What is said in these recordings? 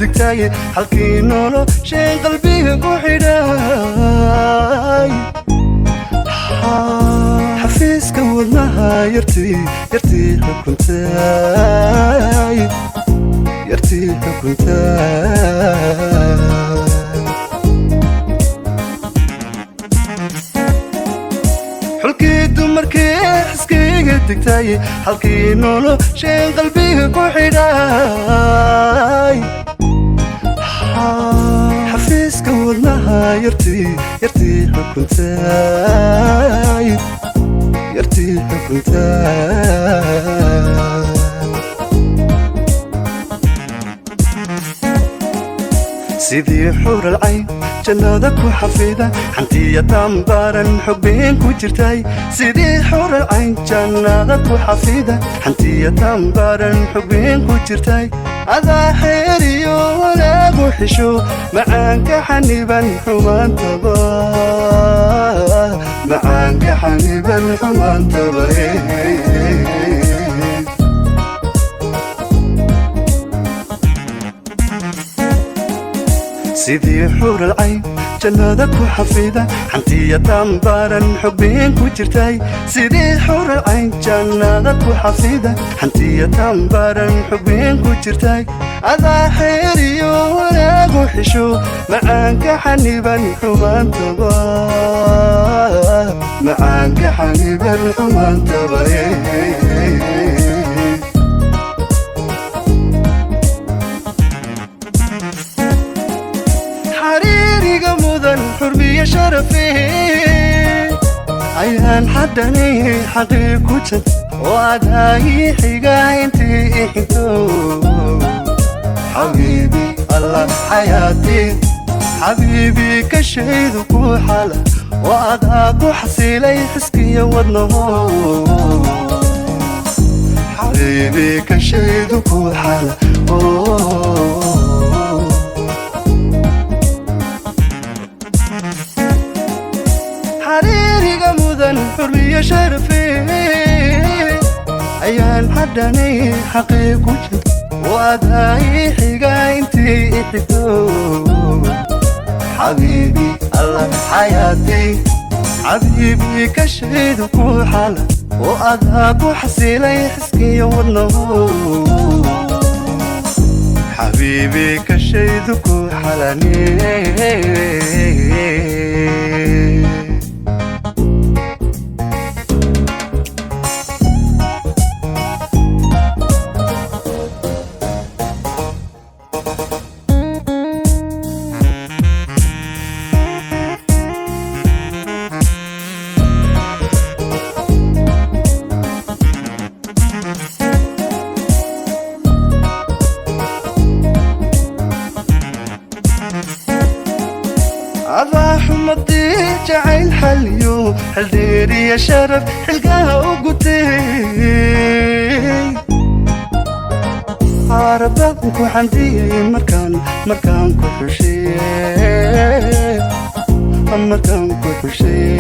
Digtay halkii nolosheen qalbiga ku xidhay, xafiiska wadnaha yartii, yartii xukuntay, yartii xukuntay. Xulkii dumarkii xiskayga degtay, halkii nolosheen qalbiga ku xidhay, xafiiska wadnaha yartii, yartii xukuntay, yartii xukuntay. Sidii xuural cayn jannada ku xafida, xantiya dambaran xogbeen ku jirtay. Sidii xuural cayn jannada ku xafida, xantiya dambaran xogbeen ku jirtay. Adaa xeeriyo wanaagu xisho, macaanka xaniban xumaantaba, macaanka xaniban xumaantaba. Sidii xuural cayn jannada ku xafida, xantiya dambaran xogbeen ku jirtay. Sidii xuural cayn jannada ku xafida, xantiya dambaran xogbeen ku jirtay. Adaa xeeriyo wanaagu xisho, macaanka xaniban xumaantaba, macaanka xaniban xumaantaba. Xariiriga mudan xurmiyo sharafe, ayaan xaddani xaqii ku jad oo adaa ii xiga intii i xigto. Xabiibi Allah xayaati, xabiibi kashaydu ku xala oo adaa ku xasilay xiskiya wadnaho. Xabiibi kashaydu ku xala. Xariiriga mudan xurmiyo sharafe, ayaan xaddani xaqii ku jir oo adaa ii xiga intii i xigto. Xabiibi Allah xayaati, xabiibi kashaydu ku xala oo adaa ku xasilay xiskiya wadnaho. Xabiibi kashaydu ku xalane. Adaa xumadii jacayl xaliyo, xildheeriya sharaf xilgaha u gutay. Arabaan ku xandiyey markaan ku xushee, markaan ku xushee.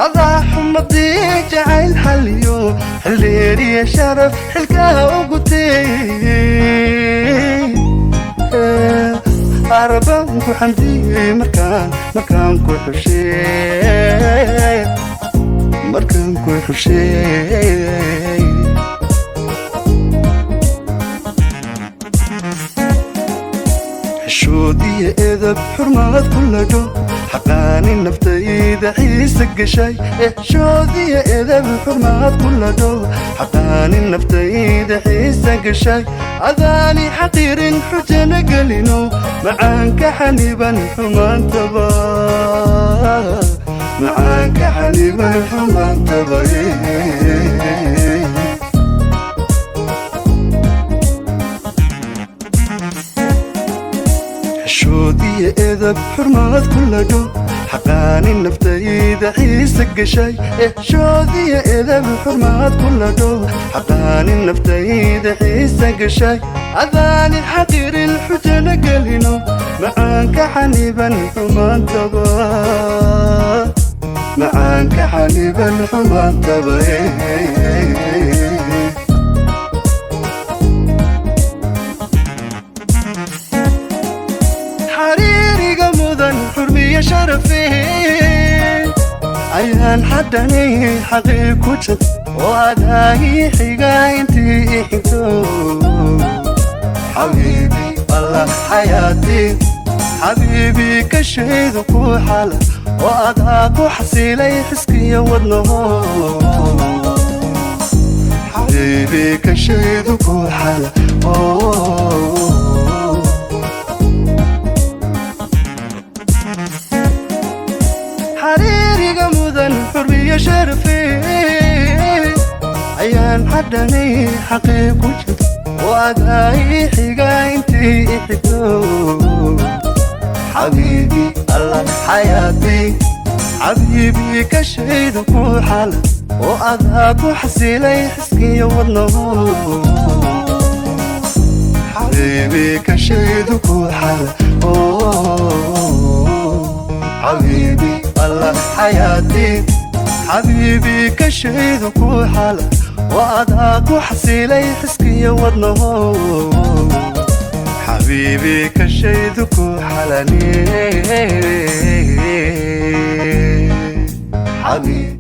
Adaa xumadii jacayl xaliyo, xildheeriya sharaf xilkaha u gutay. Arabaan ku xandiyey markaan ku xushee, markaan ku xushee. Xishood iyo edab xurmad ku ladho, xaqaani naftayda xiisa gashay. Xishood iyo edab xurmad ku ladho, xaqaani naftayda xiisa gashay. Adaani xaqiirin xujana gelino, macaanka xaniban xumaantaba, macaanka xaniban xumaantaba. Xishood iyo edab xurmad ku ladho, xaqaani naftayda xiisa gashay. Xishood iyo edab xurmad ku ladho, xaqaani naftayda xiisa gashay. Adaani xaqiirin xujana gelino, macaanka xaniban xumaantaba. Macaanka xaniban xumaantaba. Xariiriga mudan xurmiyo sharafe, ayaan xadhani xaqii ku jad oo adaagii xiga intii i xigto. Xabiibi alla xayaati, xabiibi kashaydu ku xala oo adaa ku xasilay xiskiyo wadnaho. Xabiibi kashaydu ku xala. Xariiriga mudan xurmiyo sharafe, ayaan xadhanay xaqii ku jirto oo adaa ii xiga intii i xigto. Xabiibi alla xayaati, xabiibi kashaydu ku xala oo adaa ku xasilay xiskiyo wadnaho. Xabiibi kashaydu ku xala. Xabiibi alla xayaati, xabiibi kashaydu ku xala oo adaa ku xasilay xiskiyo wadnaho. Xabiibi kashaydu ku xalane. Xabiibi.